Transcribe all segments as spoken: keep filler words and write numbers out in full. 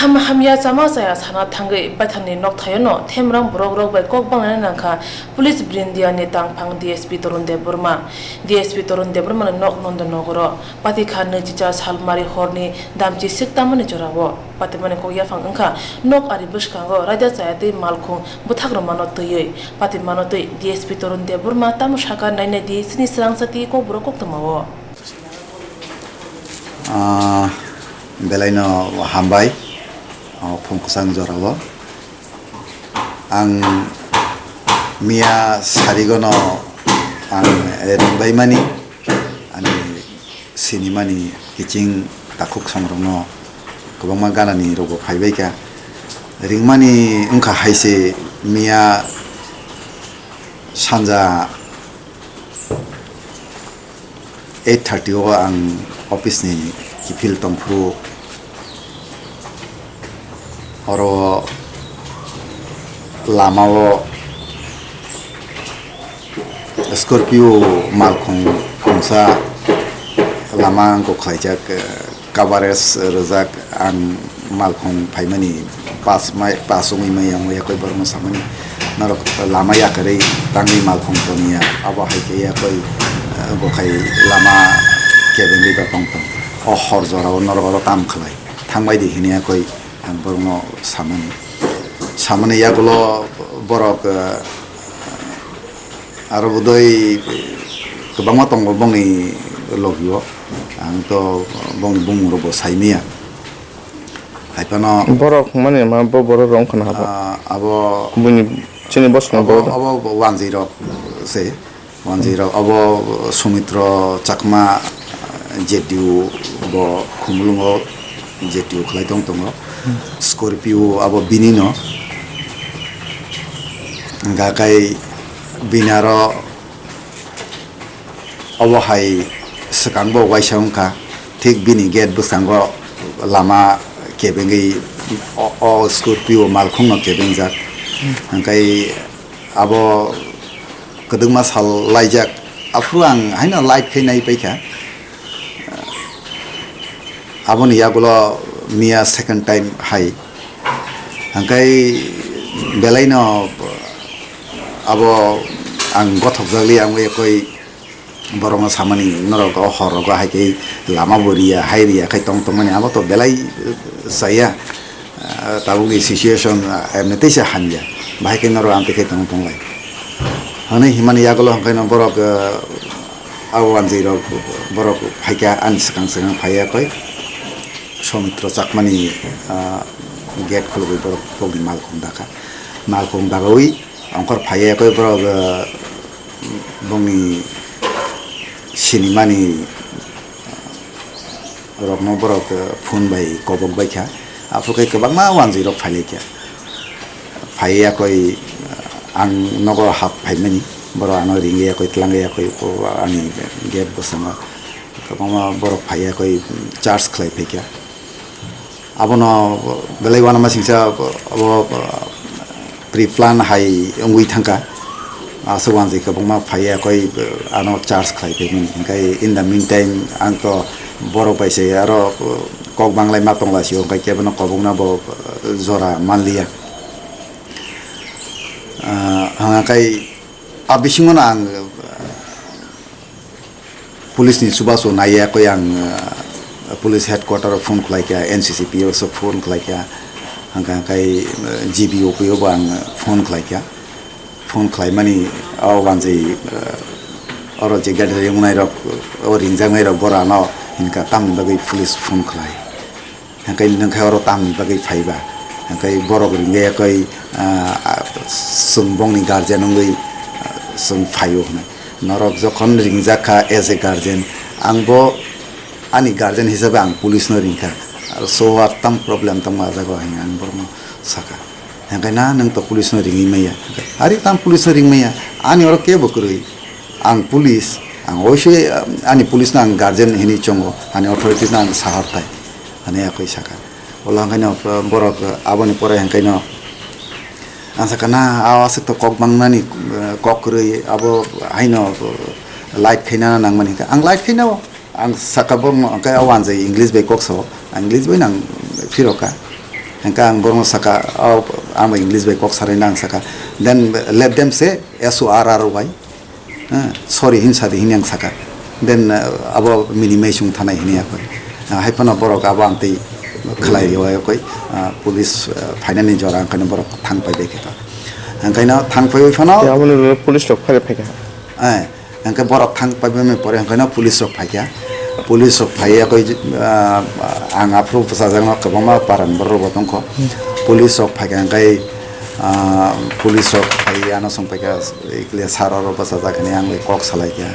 Ham hamya chama chaya sana thangwi baithangni nokthaiono themrang borok rok bai kok banglaina nangkha police Brindia ni tangphang D S P Torun Debbarma. D S P Torun Debbarma ni nok Nondonogoro patikha nwichicha salmari horni damchi sik tamani jorao patimani kok yaphang wngkha nok ari bwskango raida chaya tei malkhung bwthak rwmano twiwi patimano twi D S P Torun Debbarma tamo sakha nainai di chini swrangsa tei kokborok koktwmao. Ah, belaino hambai, o phung kwchang jorao. Ang miya sarigono ang ringbaimani, ani sinimani kiching takhuk songrokno kwbangma ganani rokbo phaibaikha. Ringmani wngkha haise miya sanja eight thirty o ang office ni kiphil tongphuru, oro lama o Scorpio malkhung khungsa lama wngkha khlaijak, eh, coverage rwjak, ang malkhung phaimani pass mai, pass wngwi maya wngwi yakwi borokno samani, norok lama yakarwi tangwi malkhung toniya, abo hai khe yakwi, eh, bokhai lama kebengwi ba tongthung. O hor jorao norok oro tam khlai, thangbai di hini yakwi ang borokno samani. Samani yagulo borok, eh, aro budoi kwbangma tongo bongni logio, ang to bongni bumung rokbo saimaya. Haiphano borok hwnmani ma bo borok rok wngkha na habo? Ah, abo buini chini bosong abo, borok. Abo wanjwi rok se, wanjwi rok abo Sumitro Chakma, J D U bo Khumulungo J D U khlai tong tongo. Scorpio abo bini no, hwnka khe bini aro obo hai swkang bo waisa wngkha, thik bini gate bwskango lama kebengwi o, o Scorpio malkhungno kebengjak. Hwnkhe abo kwdwkma sal laijak, aphuru ang haino light khe nai paikha. Aboni yagulo miya second time hai. Hwnkhe belaino abo ang gothokjakli, ang ui koi borokno samani, norok o hor rogo hai khe lama bo riya, hai riya khai tong tongmani, abo to belai chaya. Ah, tabukni situation, ah, emni teisa hamya, bahai khe norok amtwi khe tong tonglai. Hwnwi himani yagulo hwnkhe no borok, ah, abo wanjwi rok borok phaikha ani swkang swkang phaiya koi. Somitro Chakmani, ah, gate khulugwi borok bokni malkhung dakha. Malkhung dagawi ongkhor phaiya koi borok, ah, bongni sinimani rokno borok, ah, phone bai kobok baikha. Aphuru khe kwbangma wanjwi rok phailaikha. Phaiya koi, ah, ang nogo hap phaimani. Borok ano ringya koi, tlangya koi, o ani gate bwskango. Kwbangma borok phaiya koi, charge khlai phaikha. Abono belai uanamasingcha abo pre-plan hai wngwi thangkha. Aswk wanjwi kwbangma phaiya koi ano charge khlai phaimani. Hwnkhe in the meantime ang to borok bai se aro kok banglai ma tonglasio, hwnkhe kebono kobokna bo jora manliya. Ah, hwnka khe a bisingono ang, ah, police ni chubachu naiya koi ang, ah, police headquarter o phone khlaikha, N C C P o se phone khlaikha, hwnka khe, ah, G B O P o bo ang phone khlaikha. Phone khlaimani o wanjwi, ah, oro je gari ringnairok, o ringjaknairok borano hinkha tamni bagwi police phone khlai. Hwnkhe nwng khe oro tamni bagwi phaiba? Hwnkhe borok ringya koi, ah, ah, chwng bongni guardian wngwi, ah, chwng phaio hwnwi. Norok jokhon ringjak kha as a guardian, ang bo ani guardian hisabe ang police no ringkha. Aro so what tam problem tamo ah jaga o hinwi ang borokno sakha. Hwnkhe na nwng to police no ringwi maya? Hwnkhe, ari tam police no ring maya, ani oro kebo kwrwi. Ang police, ang oisoi, ah, ani police no ang guardian hinwi chongo, ani authority no ang sahar tai. Hwnwi akoi sakha. Ulo hwnkhe no borok aboni pore hwnkhe no ang sakha na, a aswk to kok bangnani, ah, kok kwrwi abo haino light khaina nangmani hwnkhe ang light khaina o. Ang saka borokno hwnkhe o wanjai English bai kok sao, ang English bai nang phirokha. Hingke ang borokno saka, "O, ang bai English bai kok saraina," ang saka. Then let them say S O R R Y. Eh, "Sorry," hin sadi, hini ang saka. Then, eh, abo minimai sung thanai hini akoi. Ah, hai phano borok abo amtwi khlai rioya koi, ah, police, eh, phainani jora, hingkhe borok thang pai bai khe to. Hingkhe no thang pai bai phano, Te aboni ulo police rok phai phai kha. Eh, hingkhe borok thang pai bai pore hingkhe no police rok phai kha. Police rok phai akoi, ah, ang aphuru bwsajak no kwbangma paran borok rok bo tongkho. Police rok phai kha hingkhe, ah, police rok phai ano song pai kha. Ikle sir oro bwchajak hwnwi ang bai kok salai kha.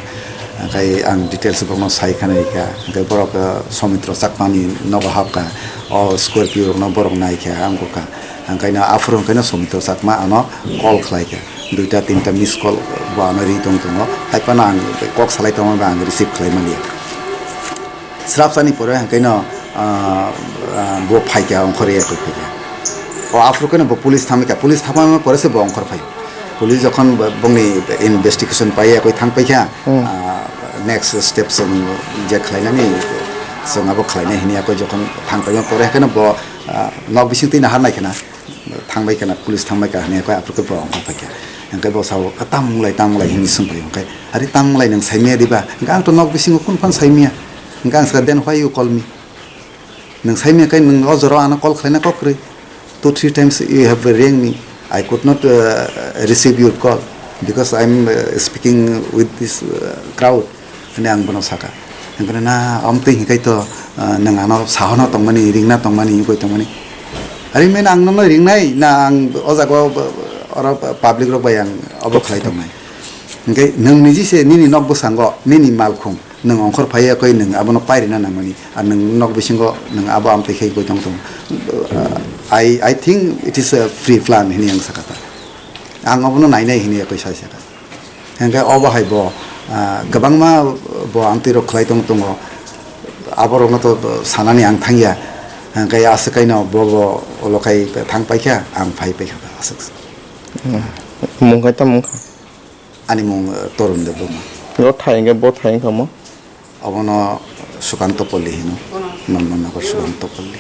Hingkhe ang details bono sai khna rikha. Hingkhe borok, eh, Somitro Chakmani nogo hapkha. O Scorpio rokno borok naikha, ang kha. Hingkhe no aphuru hingkhe no Somitro Chakma ano call khlai kha. Duita tinta miss call bo ano ri tong tongo. Hai phano ang kok salai tongma bai ang receive khlai manya. Srapsani pore hingkhe no, ah, ah, bo phaikha, ongkhor ya koi phaikha. O aphuru khe no bo police thamikha, police thamma pore se bo ongkhor phaio. Police jokhon bo-, bongni investigation pai ya koi thang paikha, Hmm. ah, next step chwng je khlainani chwng abo khlainai hini ya koi jokhon thang paima pore hingkhe no bo, ah, nok bising twi nahar nai khna. Thangbai kana, police thangbai ka hwnwi khe aphuru khe bo ongkhor phaikha. Hingkhe bo sao, "Tam wng lai, tam wng lai?" hwnwi swng phai hingkhe, "Ari tam wng lai nwng saimaya diba?" Hingkhe ang to nok bisingo kunu phano saimaya. Hingkhe ang sakha, "Then why you call me? Nwng saimaya khe nwng o jora ano call khlaina kok kwrwi. Two, three times you have rang me. I could not, uh, receive your call because I'm, uh, speaking with this, uh, crowd." Hwnwi ang bono saka. Hingkhe na, "Amtwi hingkhe to, ah, nwng ano sahono tongmani, ringna tongmani, wngwi tongmani." Ari men ang nono ringnai, na ang o jaga o, oro public rok bai ang obo khlai tongnai. Hingkhe nwng niji se nini nok bwskango, nini malkhung, nwng ongkhor phai ya koi nwng abono pairina nangmani. Ar nwng nok bisingo nwng abo amtwi khe wngwi tong tong. Ah, I, I think it is a pre-plan hwnwi ang saka ta. Ang obono nainai hwnwi ya koi sai saka. Hingkhe obo hai bo, ah, kwbangma bo amtwi rok khlai tong tongo. Aborokno to sanani ang thangya. Hingkhe aswk kaino bo bo ulo khai thang paikha, ang phai paikha aswk. Hmm. Mung khai tamo wngkha? Ani mung, eh, Torun Debbarma. Bo thai hingkhe, bo thai wngkha mo? Obono Sukanto Pally hino, Nandanagar Sukanto Pally.